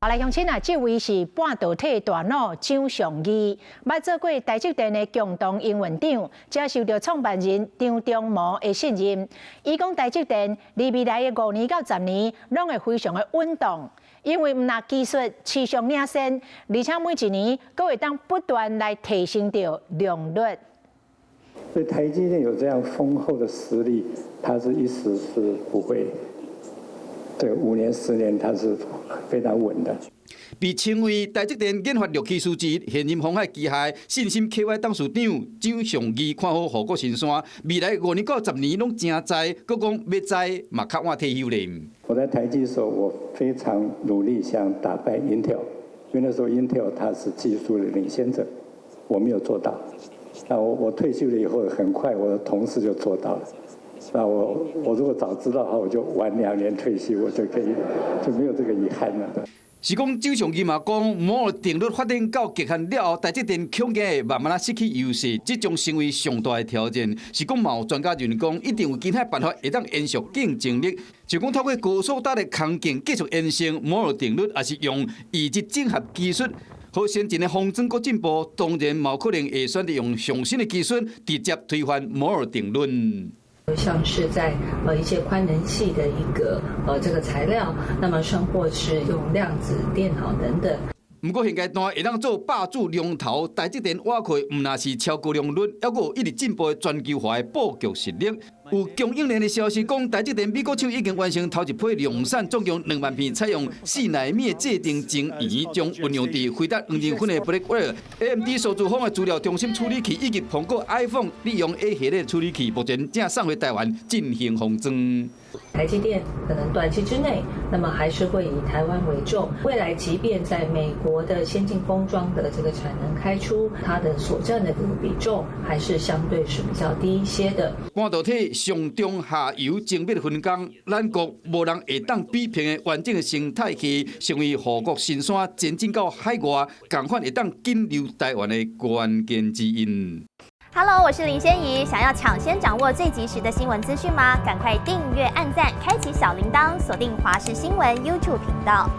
好來，鄉親啊，這位是半導體大腦蔣尚義，捌做過台積電的共同營運長，才受著創辦人張忠謀的信任。伊講台積電佇未來的5年到10年，攏會非常的穩當，因為毋但技術持續領先，而且每一年閣會當不斷來提升著良率。所以台積電有這樣豐厚的實力，它是一時是不會。對，5年10年，它是非常穩的。被稱為台積電研發六騎士之一，現任鴻海機械信芯 KY 董事長蔣尚義看好護國神山，未來5年到10年攏誠在，閣講欲在嘛較晚退休咧。我在台積的時候，我非常努力想打敗 Intel，因為那時候 Intel 它是技術的領先者，我沒有做到。那我退休了以後，很快我的同事就做到了。那我如果早知道的話，我就晚2年退休，我就可以就沒有這個遺憾了。是講蔣尚義嘛講，摩爾定律發展到極限了後，台積電恐驚會慢慢仔失去優勢，這將成為上大的挑戰。是講嘛有專家認為講，一定有其他辦法會當延續競爭力。就講透過高速打的空間繼續延伸摩爾定律，抑是用異質整合技術。予先進的封裝閣進步，當然嘛有可能會選擇用上新的技術直接推翻摩爾定律。像是在一些寬能隙的一個這個材料，那麼甚或是用量子電腦等等。毋過現階段會當做霸主龍頭，台積電倚靠毋但是超高良率，猶閣有一直進步的全球化的布局實力。有供應鏈的消息講，台積電美國廠已經完成頭一批量產，總共2萬片，採用4納米的製程晶圓，將運用佇輝達黃仁勳的 Blackwell、AMD 數字風的資料中心處理器，以及蘋果 iPhone 利用 A 系列處理器，目前正送回台灣進行封裝。台積電可能短期之內，那麼還是會以台灣為重。未來即便在美國的先進封裝的這個產能開出，它的所佔的這個比重還是相對是比較低一些的。半導體上中下游精密分工，咱國無人會當比拼的完整的生態系，成為護國神山前進到海外，仝款會當緊留台灣的關鍵之因。 Hello，我是林仙怡。想要搶先掌握最及時的新聞資訊嗎？趕快訂閱、按讚、開啟小鈴鐺，鎖定華視新聞 YouTube 頻道。